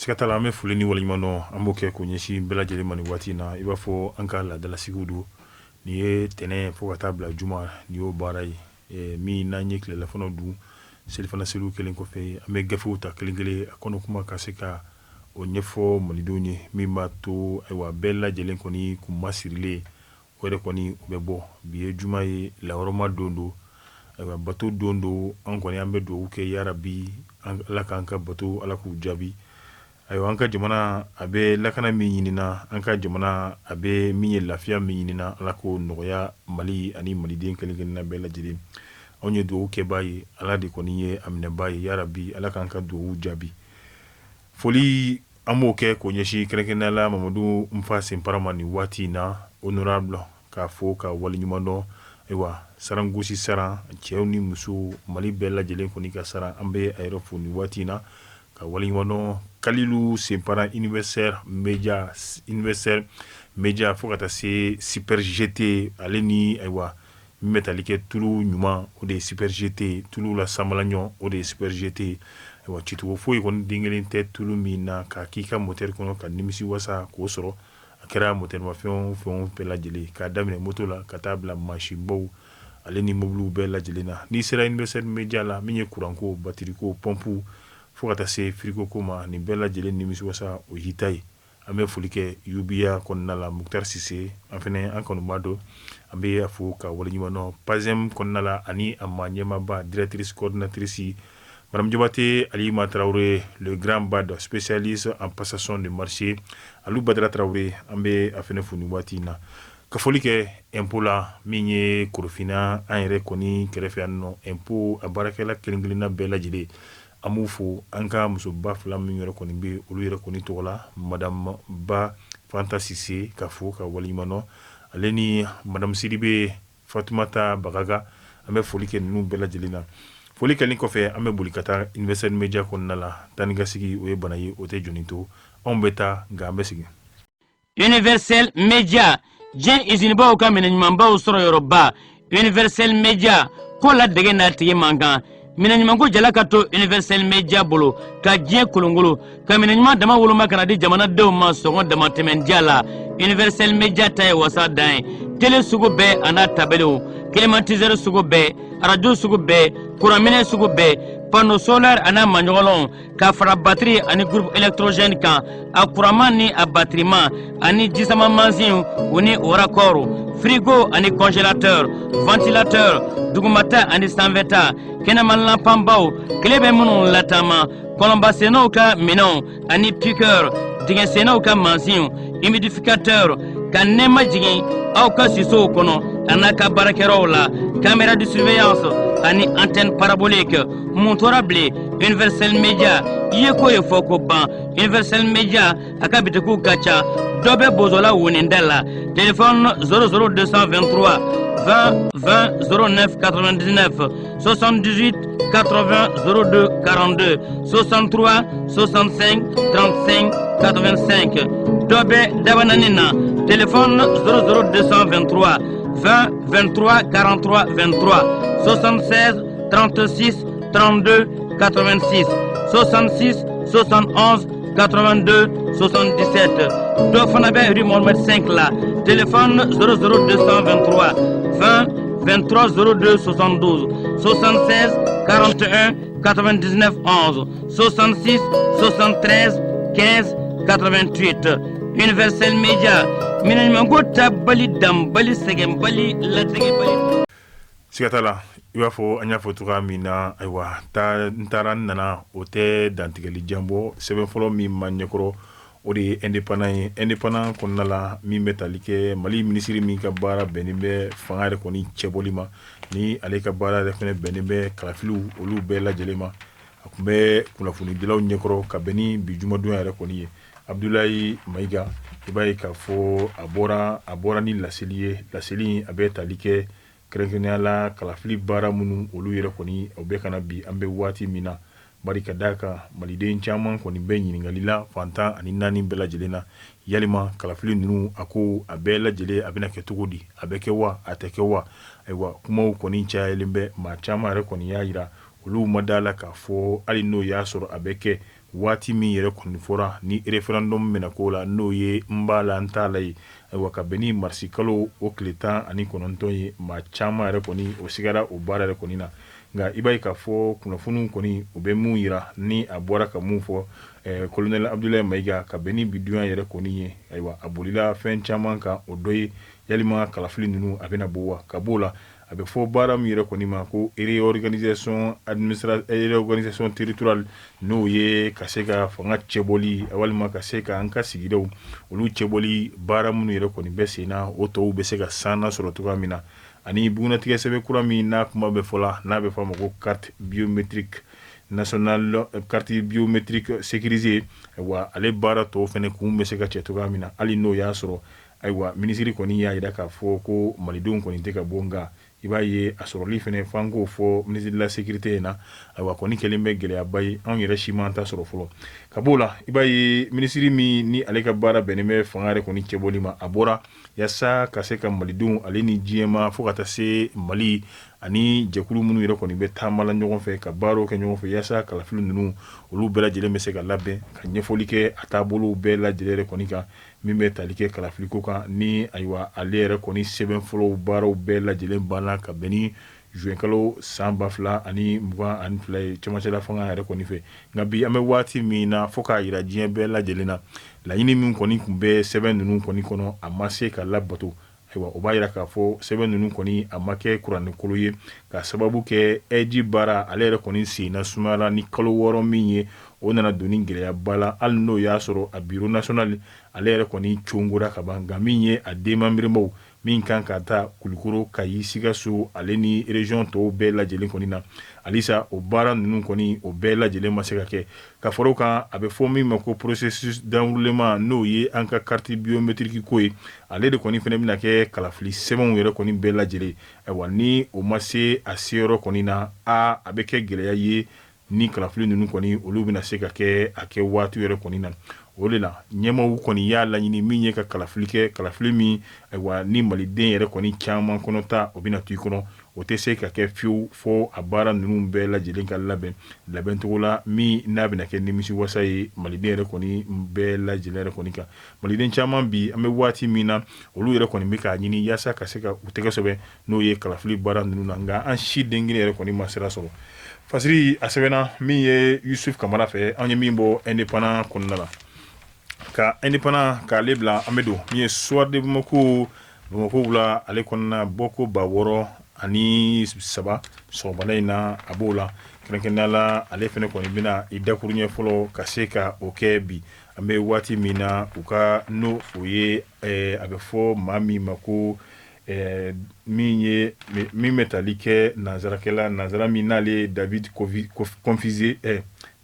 Siga t'a la, an bɛ foli ni waleɲuman dɔn, an b'o kɛ k'o ɲɛsin bɛɛ lajɛlen ma nin waati in na. I b'a fɔ an ka laadalasigiw don, nin ye tɛnɛn fo ka taa bila juma, nin y'o baara ye min n'an ye tilelafana dun, selifana seliw kɛlen kɔfɛ, an bɛ gafew ta kelen kelen, a kɔnɔ kuma ka se ka o ɲɛfɔ malidenw ye, min b'a to ayiwa bɛɛ lajɛlen kɔni kun masirilen o yɛrɛ kɔni o bɛ bɔ. Bi ye juma ye, lahɔrɔma don don, ayiwa bato don don. An kɔni an bɛ dugawu kɛ, yarabi Ala k'an ka bato, Ala k'u jaabi. Ayiwa, an ka jamana a bɛ lakana min ɲinina, an ka jamana a bɛ min ye lafiya min ɲinina, Ala k'o nɔgɔya Mali ani maliden kelen kelenna bɛɛ lajɛlen. Anw ye dugawu kɛbaa ye, Ala de kɔni ye a minɛbaa ye. Yarabi Ala k'an ka dugawu jaabi. Foli an b'o kɛ k'o ɲɛsin kɛrɛnkɛrɛnnenya la Mamadu Nfa Senpara ma nin waati in na, honorable, k'a fo ka waleɲuman dɔn. Ayiwa, sarangosi saran, cɛw ni musow, Mali bɛɛ lajɛlen kɔni ka saran, an bɛ a yɛrɛ fo nin waati in na ka waleɲuman dɔn. Kalilu Senpara, Universel Media, Universel Media, fo ka taa se Super GT, ale ni ayiwa min bɛ tali kɛ tulu ɲuman, o de ye Super GT, tulu la sanbalaɲɔ, o de ye Super GT. Ayiwa, cicogo foyi kɔni den kelen tɛ tulu min na k'a k'i ka moteur kɔnɔ ka nimisi wasa k'o sɔrɔ. A kɛra moteur mafɛn o fɛn bɛɛ lajɛlen, k'a daminɛ moto la ka taa bila mansinbaw ale ni mobiliw bɛɛ lajɛlen na, n'i sera Universel Media la, min ye kuranko, batiriko, pɔnpu, fo ka taa se firigoko ma, nin bɛɛ lajɛlen nimisi wasa o y'i ta ye. An bɛ foli kɛ UBA kɔnɔna la, Mukutari Sise, an fana an kanuba don, an bɛ a fo ka waleɲuman dɔn. PASEM kɔnɔna la ani a maa ɲɛmaaba, directrice coordinatrice, Madame Jabate Alima Traoré, le grand bad spécialiste en passation de marché, Alu Badara Traoré, an bɛ a fana fo nin waati in na. Ka foli kɛ impôt la, min ye Korofina an yɛrɛ kɔni kɛrɛfɛ yan nɔ, impôt a baarakɛla kelen kelenna bɛɛ lajɛlen, an b'u fo. An ka musoba fila min yɛrɛ kɔni bɛ, olu yɛrɛ kɔni tɔgɔ la, Madame Ba Fanta Sise, ka fo ka waleɲuman dɔn, ale ni Madame Sidibe Fatumata Bagaga. An bɛ foli kɛ ninnu bɛɛ lajɛlen na. Foli kɛlen kɔfɛ, an bɛ boli ka taa Universel Media kɔnɔna la. Taa ni ka sigi, o ye bana ye, o tɛ jɔni to. Anw bɛ taa, nka an bɛ segin. Universel Media, diɲɛ izinibaw ka minɛn ɲumanbaw sɔrɔ yɔrɔba. Universel Media ko la dege n'a tigi man kan. Minɛn ɲumanko jala ka to Universel Media bolo ka diɲɛ kolongolo ka minɛn ɲuman dama woloma ka na di jamanadenw ma sɔngɔ damatɛmɛndiya la. Universel Media ta ye wasa dan ye. Tele sugu bɛɛ a n'a tabelew, climatiseur sugu bɛɛ, arajo sugu bɛɛ, kuranminɛ sugu bɛɛ, panneau solaire a n'a maɲɔgɔnlɔnw, ka fara batiri ani groupe électrogène kan, a kuranman ni a batiriman, ani jisama mansinw u ni o raccord, frigo ani congélateur, ventilateur, dugumata ani sanfɛta, kɛnɛma lanpanbaw, tile bɛ minnu lataama, kɔlɔnbasennaw ka minɛnw ani piqueur, dingɛsennaw ka mansinw, humidificateur, ka nɛɛma jigin aw ka sisow kɔnɔ a n'a ka baarakɛyɔrɔw la, caméra de surveillance ani antenne parabolique. Mun tora bilen? Universel Media i ye ko ye fɔ ko ban. Universel Media a ka bitikiw ka ca. Dɔ bɛ Bozola woninda la, téléphone 00 223 20 20 09 99, 78 80 02 42, 63 65 35 85. Dɔ bɛ Dabanani na, téléphone 00 223 20 23 43 23, 76 36 32 86, 66 71 82 77. Dɔ fana bɛ rue Mohamed 5 la, téléphone 00 223 20 23 02 72, 76 41 99 11, 66 73 15 88. Universel Media, minɛn ɲumanko tabali, danbali, sɛgɛnbali, latigɛbali. Siga t'a la, i b'a fɔ an y'a fɔ cogoya min na, ayiwa, taa n taara n nana, o tɛ dantigɛli jan bɔ. Sɛbɛn fɔlɔ min ma ɲɛkɔrɔ, o de ye Indépendant ye. Indépendant kɔnɔna la, min bɛ tali kɛ Mali minisiri min ka baara bɛnnen bɛ fanga yɛrɛ kɔni cɛbɔli ma, ni ale ka baara yɛrɛ fana bɛnnen bɛ kalafiliw olu bɛɛ lajɛlen ma, a tun bɛ kunnafonidilaw ɲɛkɔrɔ ka bɛn ni bi jumadon yɛrɛ kɔni ye, Abdoulaye Maïga. I b'a ye k'a fɔ a bɔra ni laseli ye. Laseli a bɛ tali kɛ kɛrɛnkɛrɛnnenya la kalafili baara minnu olu yɛrɛ kɔni o bɛ ka na bi, an bɛ waati min na, bari ka d'a kan maliden caman kɔni bɛ ɲininkali la fantan ani naani bɛɛ lajɛlen na, yalima kalafili ninnu, a ko a bɛɛ lajɛlen a bɛna kɛ cogo di? A bɛ kɛ wa, a tɛ kɛ wa? Ayiwa, kumaw kɔni cayalen bɛ. Maa caman yɛrɛ kɔni y'a jira olu ma da la k'a fɔ hali n'o y'a sɔrɔ a bɛ kɛ. Waati min yɛrɛ kɔni fɔra ni référendum bɛna k'o la, n'o ye n b'a la n t'a la ye, ayiwa, ka bɛn ni marisi kalo o tile 19 ye, maa caman yɛrɛ kɔni o sigara o baara yɛrɛ kɔni na. Nka i b'a ye k'a fɔ kunnafoniw kɔni o bɛ mun yira ni a bɔra ka mun fɔ, colonel Abdoulaye Maïga, ka bɛn ni bidunya yɛrɛ kɔni ye, ayiwa, a bolila fɛn caman kan. O dɔ ye yalima kalafili ninnu a bɛna bɔ wa? Ka b'o la, a bɛ fɔ baara min yɛrɛ kɔni ma ko réorganisation réorganisation territoriale, n'o ye ka se ka fanga cɛbɔli walima ka se ka an ka sigidaw olu cɛbɔli baara minnu yɛrɛ kɔni bɛ sen na, o tɔw bɛ se ka sanna sɔrɔ cogoya min na, ani bugunnatigɛ sɛbɛn kura min n'a kuma bɛ fɔ la, n'a bɛ fɔ a ma ko carte biométrique nationale, carte biométrique sécurisée. Wa ale baara tɔw fana kun bɛ se ka cɛ cogoya min na, hali n'o y'a sɔrɔ, ayiwa, minisiri kɔni y'a jira k'a fɔ ko malidenw kɔni tɛ ka bɔ, nka i b'a ye a sɔrɔli fana f'an k'o fɔ ministre de la sécurité in na, ayiwa, kɔni kɛlen bɛ gɛlɛyaba ye. Anw yɛrɛ si m'an ta sɔrɔ fɔlɔ. Ka b'o la, i b'a ye minisiri min ni ale ka baara bɛnnen bɛ fanga yɛrɛ kɔni cɛbɔli ma, a bɔra yaasa ka se ka malidenw ale ni diɲɛma, fo ka taa se Mali ani jɛkulu minnu yɛrɛ kɔni bɛ taama la ɲɔgɔn fɛ, ka baaraw kɛ ɲɔgɔn fɛ, yaasa kalafili ninnu olu bɛɛ lajɛlen bɛ se ka labɛn, ka ɲɛfɔli kɛ a taabolow bɛɛ lajɛlen yɛrɛ kɔni kan min bɛ tali kɛ kalafiliko kan. Ni ayiwa, ale yɛrɛ kɔni sɛbɛn fɔlɔw baaraw bɛɛ lajɛlen banna ka bɛn ni juin kalo san 2022 ye cɛmancɛla fanga yɛrɛ kɔni fɛ. Nka bi an bɛ waati min na, fo k'a jira diɲɛ bɛɛ lajɛlen na, laɲini min kɔni tun bɛ sɛbɛn ninnu kɔni kɔnɔ, a ma se ka labato. Ayiwa, o b'a jira k'a fɔ sɛbɛn ninnu kɔni a ma kɛ kuranɛkolo ye, ka sababu kɛ AIGE baara ale yɛrɛ kɔni senna sumayara ni kalo 6 min ye, o nana don ni gɛlɛyaba la, hali n'o y'a sɔrɔ a bureau national ale yɛrɛ kɔni congora ka ban. Nka min ye a démembrement min kan ka taa Kulukoro, Kayi, Sikaso ale ni région tɔw bɛɛ lajɛlen kɔni na, halisa o baara ninnu kɔni o bɛɛ lajɛlen ma se ka kɛ. Ka fara o kan, a bɛ fɔ min ma ko processus d'enrôlement, n'o ye an ka carte biométrique ko ye, ale de kɔni fana bɛna kɛ kalafili sɛbɛnw yɛrɛ kɔni bɛɛ lajɛlen. Ayiwa, ni o ma se a seyɔrɔ kɔni na, a bɛ kɛ gɛlɛya ye ni kalafili ninnu kɔni olu bɛna se ka kɛ a kɛ waati yɛrɛ kɔni na. O de la ɲɛmaaw kɔni y'a laɲini min ye ka kalafili kɛ, kalafili min, ayiwa, ni maliden yɛrɛ kɔni caman kɔnɔ ta o bɛna to i kɔnɔ, o tɛ se ka kɛ fiyewu fo a baara ninnu bɛɛ lajɛlen ka labɛn labɛncogo la min n'a bɛna kɛ nimisiwasa ye maliden yɛrɛ kɔni bɛɛ lajɛlen yɛrɛ kɔni kan. Maliden caman bi, an bɛ waati min na, olu yɛrɛ kɔni bɛ k'a ɲini yaasa ka se ka u tɛgɛ sɛbɛn, n'o ye kalafili baara ninnu na, nka an si den kelen yɛrɛ kɔni ma sira sɔrɔ. Fasiri a sɛbɛnna min ye Yusuf Kamara fɛ, an ye min bɔ Indépendant kɔnɔna la. Ka Indépendant k'ale bila, an bɛ don min ye Soir de Bamako, Bamako wula ale kɔnɔna, bɔko 6003 sɔgɔmada in na, a b'o la. Kɛrɛnkɛrɛnnenya la, ale fana kɔni bɛna i dakuruɲɛ fɔlɔ ka se ka o kɛ bi an bɛ waati min na, u ka n'o o ye a bɛ fɔ maa min ma ko min ye min bɛ tali kɛ nansarakɛla, nansara min n'ale ye David Confiser,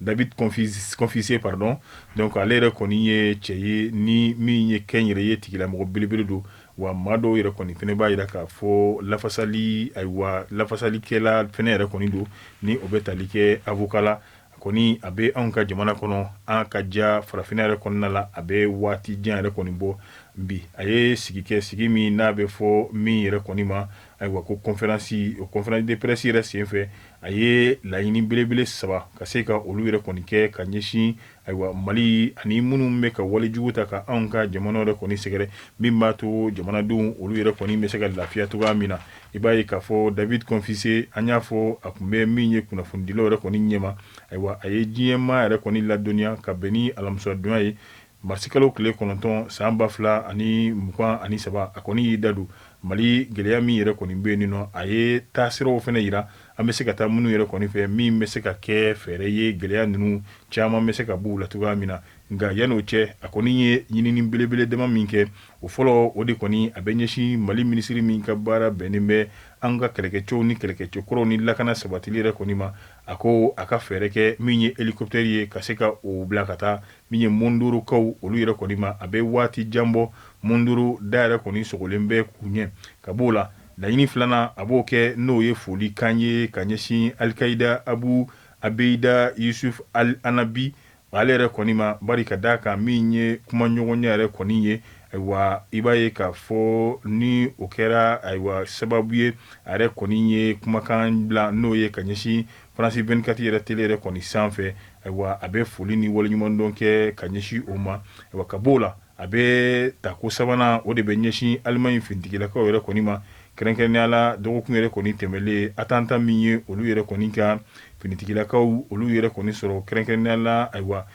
David Confiser, pardon. Donc ale yɛrɛ kɔni ye cɛ ye ni min ye kɛnyɛrɛye tigilamɔgɔ belebele don. Wa maa dɔw yɛrɛ kɔni fana b'a jira k'a fɔ lafasali, ayiwa, lafasalikɛla fana yɛrɛ kɔni don, ni o bɛ tali kɛ avocat la kɔni. A bɛ anw ka jamana kɔnɔ, an ka ja farafinna yɛrɛ kɔnɔna la, a bɛ waati jan yɛrɛ kɔni bɔ bi. A ye sigi kɛ, sigi min n'a bɛ fɔ min yɛrɛ kɔni ma, ayiwa, ko conférence. O conférence de presse yɛrɛ senfɛ, a ye laɲini belebele saba ka se ka olu yɛrɛ kɔni kɛ ka ɲɛsin, ayiwa, Mali ani minnu bɛ ka walejugu ta ka anw ka jamana yɛrɛ kɔni sɛgɛrɛ, min b'a to jamanadenw olu yɛrɛ kɔni bɛ se ka lafiya cogoya min na. I b'a ye k'a fɔ David Confiser, an y'a fɔ a tun bɛ min ye kunnafonidilaw yɛrɛ kɔni ɲɛma, ayiwa, a ye diɲɛmaa yɛrɛ kɔni ladɔnniya ka bɛn ni alamisadonya ye, marisikalo tile 9 san 2023. A kɔni y'i da don Mali gɛlɛya min yɛrɛ kɔni bɛ yen nɔ, a ye taasiraw fana jira an bɛ se ka taa minnu yɛrɛ kɔni fɛ, min bɛ se ka kɛ fɛɛrɛ ye gɛlɛya ninnu caman bɛ se ka b'u la cogoya min na. Nka yan'o cɛ, a kɔni ye ɲinini belebele dama min kɛ, o fɔlɔ, o de kɔni a bɛ ɲɛsin Mali minisiri min ka baara bɛnnen bɛ an ka kɛlɛkɛcɛw ni kɛlɛkɛcɛkɔrɔw ni lakana sabatili yɛrɛ kɔni ma. A ko a ka fɛɛrɛ kɛ min ye hélicoptère ye ka se ka o bila ka taa min ye Mondorokaw olu yɛrɛ kɔni ma. A bɛ waati jan bɔ, Mondoro da yɛrɛ kɔni sogolen bɛ k'u ɲɛ. Ka b'o la, laɲini filanan, a b'o kɛ n'o ye foli kan ye ka ɲɛsin Alikayida Abu Abeyida Yusuf Al Anabi ale yɛrɛ kɔni ma, bari ka d'a kan min ye kumaɲɔgɔnya yɛrɛ kɔni ye, ayiwa, i b'a ye k'a fɔ ni o kɛra, ayiwa, sababu ye a yɛrɛ kɔni ye kumakan bila n'o ye ka ɲɛsin France 24 yɛrɛ télé yɛrɛ kɔni sanfɛ. Ayiwa, a bɛ foli ni waleɲumandɔn kɛ ka ɲɛsin o ma. Ayiwa, ka b'o la, a bɛ tako sabanan, o de bɛ ɲɛsin Alimaɲi finitigilakaw yɛrɛ kɔni ma, kɛrɛnkɛrɛnnenya la dɔgɔkun yɛrɛ kɔni tɛmɛlen, attentat min ye olu yɛrɛ kɔni ka finitigilakaw olu yɛrɛ kɔni sɔrɔ, kɛrɛnkɛrɛnnenya la, ayiwa,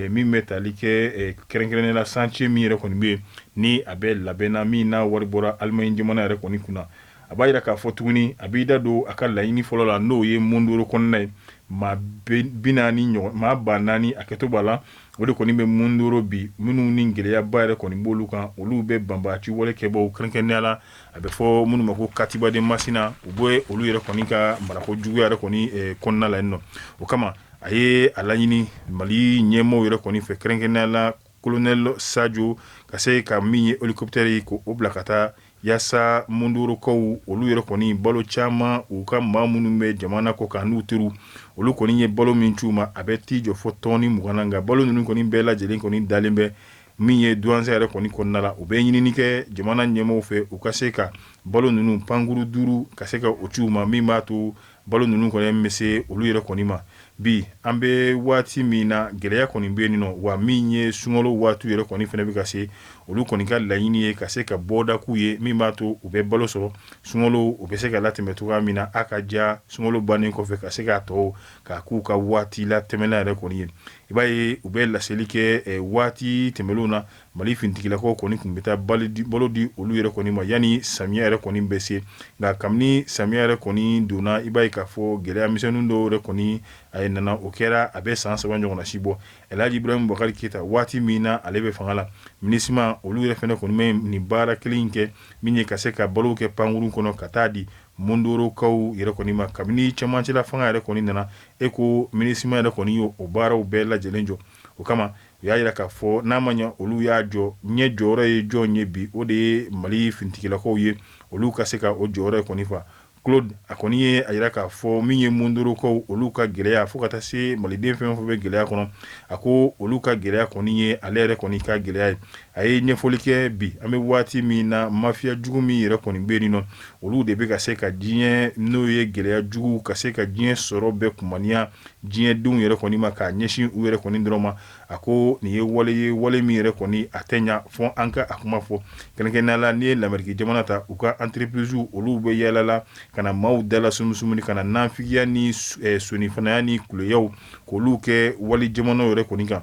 min bɛ tali kɛ kɛrɛnkɛrɛnnenya la chantier min yɛrɛ kɔni bɛ yen ni a bɛ labɛn na, min n'a wari bɔra Alimaɲi jamana yɛrɛ kɔni kunna. A b'a jira k'a fɔ tuguni, a b'i da don a ka laɲini fɔlɔ la, n'o ye Mondoro kɔnɔna ye. Maa 40 ɲɔgɔn, maa 4000, a kɛto b'a la, o de kɔni bɛ Mondoro bi, minnu ni gɛlɛyaba yɛrɛ kɔni b'olu kan. Olu bɛ banbaanci wale kɛbaw, kɛrɛnkɛrɛnnenya la a bɛ fɔ minnu ma ko Katiba de Masina, u bɛ olu yɛrɛ kɔni ka marako juguya yɛrɛ kɔni kɔnɔna la yen nɔ. O kama, a ye a laɲini Mali ɲɛmɔgɔw yɛrɛ kɔni fɛ, kɛrɛnkɛrɛnnenya la colonel Sajo, ka se ka min ye hélicoptère ye, k'o bila ka taa yaasa Mondorokaw olu yɛrɛ kɔni balo caman, u ka maa minnu bɛ jamana kɔ kan n'u teriw, olu kɔni ye balo min c'u ma, a bɛ t'i jɔ fɔ tɔni 20 na. Nka balo ninnu kɔni bɛɛ lajɛlen kɔni dalen bɛ min ye Douentza yɛrɛ kɔni kɔnɔna la. U bɛ ɲinini kɛ jamana ɲɛmɔgɔw fɛ, u ka se ka balo ninnu pankuru 5 ka se ka o ci u ma, min b'a to balo ninnu kɔni bɛ se olu yɛrɛ kɔni ma. Bi an bɛ waati min na, gɛlɛya kɔni bɛ yen nɔ. Wa min ye sunkalo waati yɛrɛ kɔni fana bɛ ka se, olu kɔni ka laɲini ye ka se ka bɔda k'u ye min b'a to u bɛ balo sɔrɔ, sunkalo u bɛ se ka latɛmɛ cogoya min na, a ka ja sunkalo bannen kɔfɛ ka se k'a tɔ k'a k'u ka waati latɛmɛna yɛrɛ kɔni ye. I b'a ye u bɛ laseli kɛ waati tɛmɛnlenw na, Mali finitigilakaw kɔni tun bɛ taa balo di olu yɛrɛ kɔni ma yanni samiya yɛrɛ kɔni bɛ se. Nka kabini samiya yɛrɛ kɔni donna, i b'a ye k'a fɔ gɛlɛya misɛnnin dɔw yɛrɛ kɔni a ye nana. O kɛra a bɛ san 3 ɲɔgɔnna si bɔ, Elhaji Ibrahim Boubacar Keita waati min na ale bɛ fanga la. MINUSMA olu yɛrɛ fana kɔni bɛ nin baara kelen in kɛ, min ye ka se ka balo kɛ pankurun kɔnɔ ka taa di Mondorokaw yɛrɛ kɔni ma. Kabini cɛmancɛla fanga yɛrɛ kɔni nana, e ko MINUSMA yɛrɛ kɔni y'o baaraw bɛɛ lajɛlen jɔ. O kama, u y'a jira k'a fɔ n'a ma ɲɛ olu y'a jɔ, ɲɛ jɔyɔrɔ ye jɔn ye bi? O de ye Mali finitigilakaw ye, olu ka se ka o jɔyɔrɔ kɔni fa. Claude a kɔni ye a jira k'a fɔ min ye Mondorokaw olu ka gɛlɛya, fo ka taa se maliden fɛn o fɛn bɛ gɛlɛya kɔnɔ, a ko olu ka gɛlɛya kɔni ye ale yɛrɛ kɔni ka gɛlɛya ye. A ye ɲɛfɔli kɛ bi an bɛ waati min na, mafiya jugu min yɛrɛ kɔni bɛ yen nɔ, olu de bɛ ka se ka diɲɛ, n'o ye gɛlɛya jugu, ka se ka diɲɛ sɔrɔ bɛɛ kumaniya diɲɛdenw yɛrɛ kɔni ma, k'a ɲɛsin u yɛrɛ kɔni dɔrɔn ma. A ko nin ye wale ye, wale min yɛrɛ kɔni a tɛ ɲa fɔ an ka a kuma fɔ. Kɛrɛnkɛrɛnnenya la, n'i ye Lameriki jamana ta, u ka entreprise olu bɛ yaala la ka na maaw dala sumusumuni, ka na nafigiya ni sonifanaya ni kuleyaw k'olu kɛ wali jamanaw yɛrɛ kɔni kan.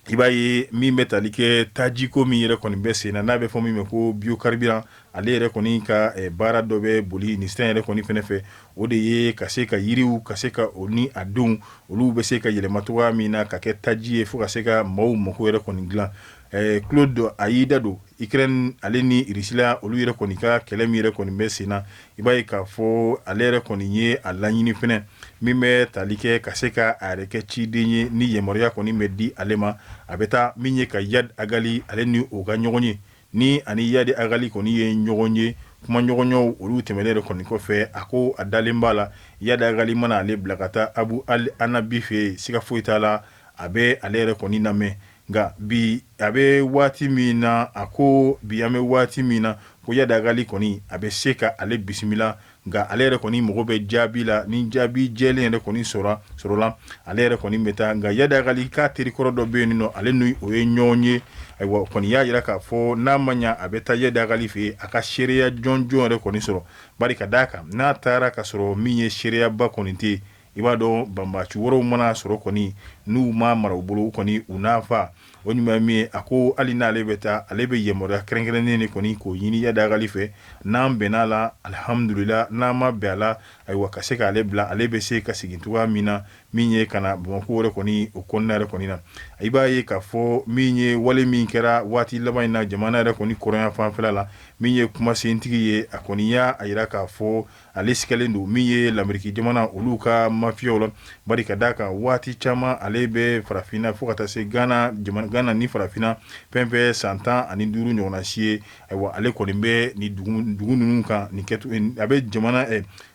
I b'a ye min bɛ tali kɛ tajiko min yɛrɛ kɔni bɛ sen na, n'a bɛ fɔ min ma ko biocarburant, ale yɛrɛ kɔni ka baara dɔ bɛ boli nin sira yɛrɛ kɔni fɛnɛ fɛ. O de ye ka se ka yiriw, ka se ka o ni a denw, olu bɛ se ka yɛlɛma cogoya min na ka kɛ taji ye, fo ka se ka maaw mako yɛrɛ kɔni dilan. Claude a y'i da don Ukraine ale ni Russie olu yɛrɛ kɔni ka kɛlɛ min yɛrɛ kɔni bɛ sen na. I b'a ye k'a fɔ ale yɛrɛ kɔni ye a laɲini fɛnɛ min bɛ tali kɛ ka se ka a yɛrɛ kɛ ciden ye, ni yamaruya kɔni bɛ di ale ma, a bɛ taa min ye ka Iyad Ag Ghali ale ni o ka ɲɔgɔn ye. Ni ani Iyad Ag Ghali kɔni ye ɲɔgɔn ye, kumaɲɔgɔnyaw olu tɛmɛnen yɛrɛ kɔni kɔfɛ, a ko a dalen b'a la, Iyad Ag Ghali mana ale bila ka taa Abu Ali Anabi fɛ yen, siga foyi t'a la, a bɛ ale yɛrɛ kɔni lamɛn. Nka bi a bɛ waati min na, a ko bi an bɛ waati min na, ko Iyad Ag Ghali kɔni a bɛ se ka ale bisimila, nka ale yɛrɛ kɔni mago bɛ jaabi la. Ni jaabi jɛlen yɛrɛ kɔni sɔrɔla, ale yɛrɛ kɔni bɛ taa. Nka Iyad Ag Ghali k'a terikɔrɔ dɔ bɛ yen nɔ, ale ni o ye ɲɔgɔn ye. Ayiwa, kɔni y'a jira k'a fɔ n'a ma ɲɛ a bɛ taa Iyad Ag Ghali fɛ yen, a ka seereya jɔnjɔn yɛrɛ kɔni sɔrɔ. Bari ka d'a kan, n'a taara ka sɔrɔ min ye seereyaba kɔni tɛ yen, i b'a dɔn banbaci wɛrɛw mana sɔrɔ kɔni, n'u ma mara u bolo kɔni, u n'a fa. O ɲuman min ye, a ko hali n'ale bɛ taa, ale bɛ yamaruya kɛrɛnkɛrɛnnen de kɔni k'o ɲini Iyad Ag Ghali fɛ. N'an bɛnna la, alihamudulila. N'an ma bɛn a la, ayiwa, ka se k'ale bila, ale bɛ se ka segin cogoya min na, min ye ka na Bamakɔ yɛrɛ kɔni o kɔnɔna yɛrɛ kɔni na. I b'a ye k'a fɔ min ye wale min kɛra waati laban in na jamana yɛrɛ kɔni kɔrɔnya fanfɛla la, min ye kumasentigi ye, a kɔni y'a jira k'a fɔ ale sigalen don min ye Lameriki jamana olu ka mafiyaw la. Bari ka d'a kan, waati caman ale bɛ farafinna, fo ka taa se Gana jamana, Gana ni farafinna fɛn fɛn san 15 ɲɔgɔnna si ye. Ayiwa, ale kɔni bɛ nin dugu ninnu kan, nin a bɛ jamana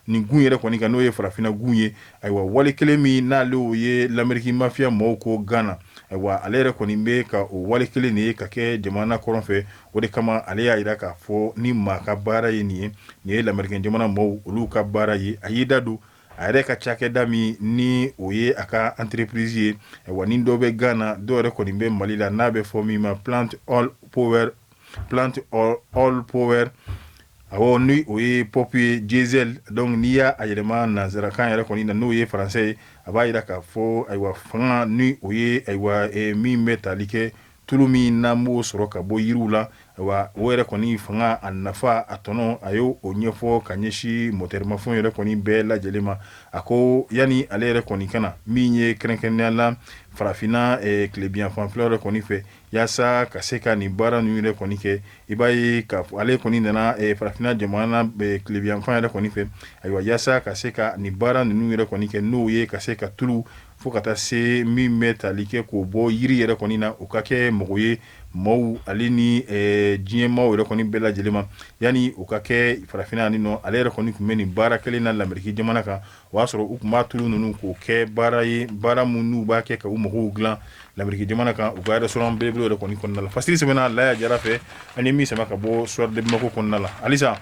nin gun yɛrɛ kɔni kan, n'o ye farafinna gun ye. Ayiwa, wale kelen min n'ale o ye Lameriki mafiya mɔgɔw ko Gana, ayiwa, ale yɛrɛ kɔni bɛ ka o wale kelen de ye ka kɛ jamana kɔrɔn fɛ. O de kama ale y'a jira k'a fɔ ni maa ka baara ye nin ye, nin ye Lameriki jamana mɔgɔw olu ka baara ye. A y'i da don A yɛrɛ ka cakɛda min ni o ye a ka entreprise ye, ayiwa, ni dɔ bɛ Ghana, dɔw yɛrɛ kɔni bɛ Mali la, n'a bɛ fɔ min ma Plant Oil Power, Plant Oil Power, awɔ, ni o ye POP ye, diesel. Donc n'i y'a yɛlɛma nansarakan yɛrɛ kɔni na, n'o ye français ye, a b'a jira k'a fɔ, ayiwa, fanga ni o ye, ayiwa, min bɛ tali kɛ tulu min n'an b'o sɔrɔ ka bɔ yiriw la, ayiwa, o yɛrɛ kɔni fanga, a nafa, a tɔnɔ, a y'o ɲɛfɔ ka ɲɛsin mɔtɛrimafɛnw yɛrɛ kɔni bɛɛ lajɛlen ma. A ko yanni ale yɛrɛ kɔni ka na min ye kɛrɛnkɛrɛnnenya la farafinna tilebinyanfan yɛrɛ kɔni fɛ, yaasa ka se ka nin baara ninnu yɛrɛ kɔni kɛ, i b'a ye ka ale kɔni nana farafinna jamana tilebinyanfan yɛrɛ kɔni fɛ, ayiwa, yaasa ka se ka nin baara ninnu yɛrɛ kɔni kɛ, n'o ye ka se ka tulu fo ka taa se min bɛ tali kɛ k'o bɔ yiri yɛrɛ kɔni na, o ka kɛ mɔgɔ ye maaw ale ni diɲɛ maaw yɛrɛ kɔni bɛɛ lajɛlen ma. Yanni o ka kɛ farafinna ni nɔ, ale yɛrɛ kɔni tun bɛ nin baara kelen na Lameriki jamana kan. O y'a sɔrɔ u tun b'a tulu ninnu k'o kɛ baara ye, baara min n'u b'a kɛ ka u magow dilan Lameriki jamana kan, u ka restaurant belebele yɛrɛ kɔni kɔnɔna la. Fasiri sɛbɛnna Laya Jara fɛ, ani min sama ka bɔ Soir de Bamako kɔnɔna la. Halisa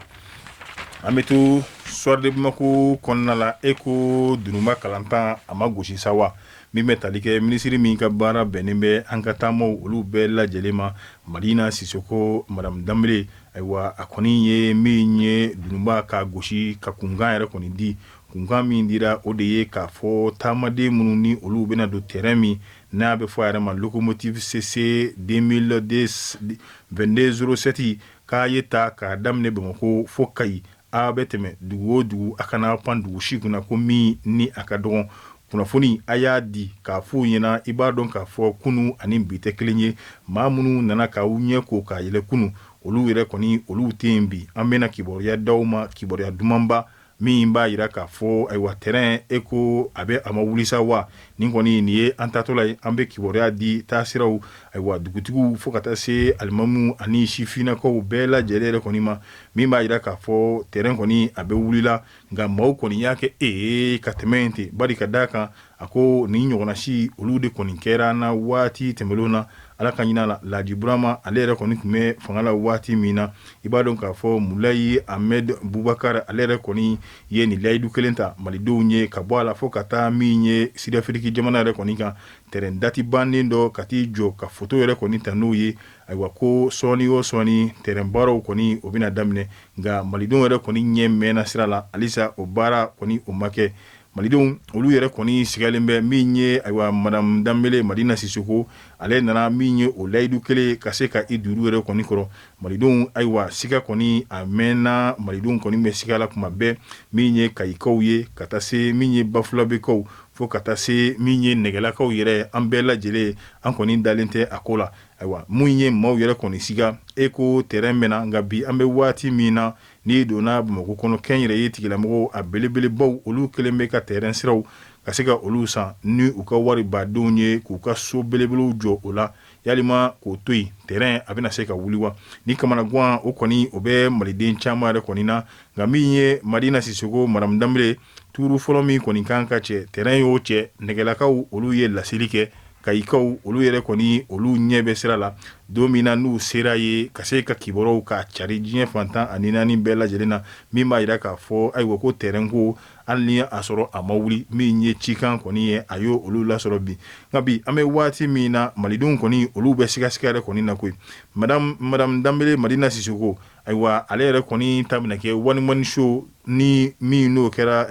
an bɛ to Soir de Bamako kɔnɔna la. E ko dununba kalantan a ma gosi sa wa? Min bɛ tali kɛ minisiri min ka baara bɛnnen bɛ an ka taamaw olu bɛɛ lajɛlen ma, Madina Sisoko, Madame Danbele, ayiwa, a kɔni ye min ye dununba ka gosi ka kunkan yɛrɛ kɔni di. Kunkan min dira, o de ye k'a fɔ taamaden minnu ni olu bɛna don terrain min n'a bɛ fɔ a yɛrɛ ma locomotive CC 2022 07, k'a ye ta k'a daminɛ Bamakɔ fo Kayi, a bɛ tɛmɛ dugu o dugu, a kana pan dugu si kunna ko min ni a ka dɔgɔn. Kunnafoni a y'a di k'a fɔ ɲɛna. I b'a dɔn k'a fɔ kunun ani bi tɛ kelen ye. Maa minnu nana k'aw ɲɛ ko k'a yɛlɛ kunun, olu yɛrɛ kɔni olu tɛ yen bi. An bɛna kibaruya d'aw ma, kibaruya dumanba min b'a jira k'a fɔ, ayiwa, terrain e ko a bɛ a ma wuli sa wa? Nin kɔni nin ye an taatɔla ye. An bɛ kibaruya di taasiraw, ayiwa, dugutigiw fo ka taa se alimamu ani sifinnakaw bɛɛ lajɛlen yɛrɛ kɔni ma, min b'a jira k'a fɔ terrain kɔni a bɛ wulila, nka maaw kɔni y'a kɛ ee ka tɛmɛ yen ten. Bari ka d'a kan, a ko nin ɲɔgɔnna si olu de kɔni kɛra na waati tɛmɛnlenw na. Ala ka ɲin la, Laji Burama ale yɛrɛ kɔni tun bɛ fanga la waati min na, i b'a dɔn k'a fɔ Mulayi Ahmed Bubakar ale yɛrɛ kɔni ye nin layidu kelen ta malidenw ye ka bɔ a la fo ka taa min ye Sud-Afrique jamana yɛrɛ kɔni kan, terrain date bannen dɔ ka t'i jɔ ka foto yɛrɛ kɔni ta n'o ye. Ayiwa, ko sɔɔni o sɔɔni terrain baaraw kɔni o bɛna daminɛ, nka malidenw yɛrɛ kɔni ɲɛ mɛnna sira la, halisa o baara kɔni o ma kɛ. Malidenw olu yɛrɛ kɔni sigalen bɛ min ye, ayiwa, Madame Danbele Madina Sisoko ale nana min ye o layidu kelen ka se ka i duuru yɛrɛ kɔni kɔrɔ malidenw. Ayiwa, siga kɔni a mɛnna, malidenw kɔni bɛ siga la kuma bɛɛ, min ye Kayikaw ye ka taa se min ye Bafulabekaw fo ka taa se min ye Nɛgɛlakaw yɛrɛ, an bɛɛ lajɛlen an kɔni dalen tɛ a ko la. Ayiwa, mun ye maaw yɛrɛ kɔni siga, e ko terrain mɛnna, nka bi an bɛ waati min na, n'i donna Bamakɔ kɔnɔ, kɛnyɛrɛye tigilamɔgɔw a belebelebaw olu kelen bɛ ka terrain siraw ka se ka olu san ni u ka wari badenw ye k'u ka so belebelew jɔ o la. Yalima k'o to yen, terrain a bɛna se ka wuli wa? Ni kamanagan o kɔni o bɛ maliden caman yɛrɛ kɔni na. Nka min ye Madina Sisoko Madame Danbele, tuuru fɔlɔ min kɔni kan ka cɛ, terrain y'o cɛ. Nɛgɛlakaw olu ye laseli kɛ, Kayikaw olu yɛrɛ kɔni olu ɲɛ bɛ sira la. Don min na n'u sera ye ka se ka kibaruyaw ka cari diɲɛ fan 14 bɛɛ lajɛlen na, min b'a jira k'a fɔ, ayiwa, ko terrain ko hali ni a sɔrɔ a ma wuli, min ye cikan kɔni ye, a y'o olu lasɔrɔ bi. Nka bi an bɛ waati min na, malidenw kɔni olu bɛ sigasiga yɛrɛ kɔni na koyi. Madame Danbele Madina Sisoko, ayiwa, ale yɛrɛ kɔni ta bɛna kɛ one man show ni min n'o kɛra,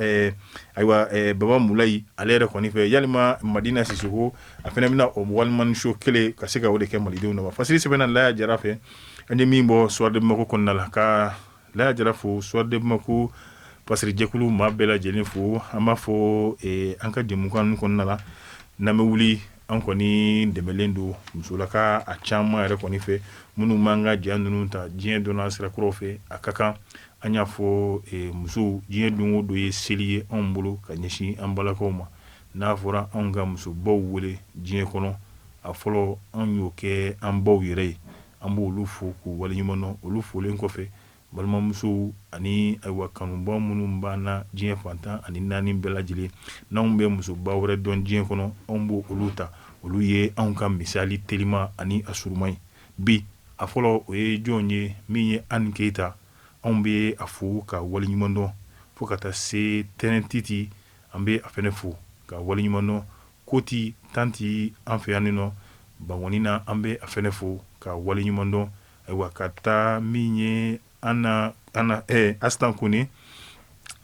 ayiwa, Baba Mulayi ale yɛrɛ kɔni fɛ. Yalima Madina Sisoko a fana bɛna o one man show kelen ka se ka o de kɛ malidenw na wa? Fasiri sɛbɛnna Laya Jara fɛ, an ye min bɔ Soir de Bamako kɔnɔna la. Ka Laya Jara fo, Soir de Bamako fasirijɛkulu maa bɛɛ lajɛlen fo. An b'a fɔ an ka jɛmukan ninnu kɔnɔna la, n'an bɛ wuli, an kɔni dɛmɛlen don musolaka a caman yɛrɛ kɔni fɛ, minnu b'an ka ja ninnu ta diɲɛ donna sirakɔrɔw fɛ. A ka kan an y'a fɔ musow, diɲɛ don o don ye seli ye anw bolo ka ɲɛsin an balakaw ma. N'a fɔra anw ka musobaw wele diɲɛ kɔnɔ, a fɔlɔ anw y'o kɛ an baw yɛrɛ ye. An b'olu fo k'u waleɲuman dɔn. Olu folen kɔfɛ, balimamusow ani, ayiwa, kanubaw minnu b'an na diɲɛ fan 14 bɛɛ lajɛlen, n'anw bɛ musoba wɛrɛ dɔn diɲɛ kɔnɔ, anw b'o olu ta, olu ye anw ka misali telima ani a surunman ye. Bi a fɔlɔ o ye jɔn ye? Min ye Ani Keyita, anw bɛ a fo ka waleɲuman dɔn, fo ka taa se Tɛnɛn Titi. An bɛ a fɛnɛ fo ka waleɲuman dɔn. Koti tanti an fɛ yan nɔ Bankɔni na, an bɛ a fɛnɛ fo ka waleɲuman dɔn. Ayiwa, ka taa min ye an na Asitan Kone,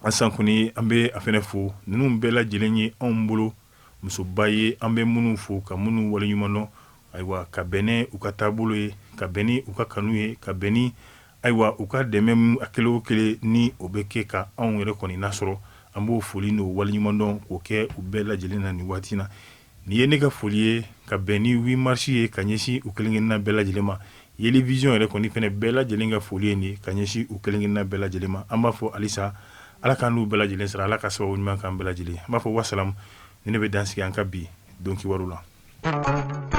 Asitan Kone, an bɛ a fɛnɛ fo. Ninnu bɛɛ lajɛlen ye anw bolo musoba ye, an bɛ minnu fo ka minnu waleɲuman dɔn. Ayiwa, ka bɛn ni u ka taabolo ye, ka bɛn ni u ka kanu ye, ka bɛn ni ayiwa u ka dɛmɛ a kelen o kelen ni o bɛ kɛ ka anw yɛrɛ kɔni nasɔrɔ, an b'o foli n'o waleɲuman dɔn k'o kɛ u bɛɛ lajɛlen na nin waati na. Nin ye ne ka foli ye ka bɛn ni 8 mars ye ka ɲɛsin u kelenkelenna bɛɛ lajɛlen ma. Yeli Vision yɛrɛ kɔni fɛnɛ bɛɛ lajɛlen ka foli ye nin ka ɲɛsin u kelenkelenna bɛɛ lajɛlen ma. An b'a fɔ halisa, Ala k'an n'u bɛɛ lajɛlen sara, Ala ka sababu ɲuman k'an bɛɛ lajɛlen. An b'a fɔ wasalamu. Ni ne bɛ dan sigi an ka bi don kibaru la.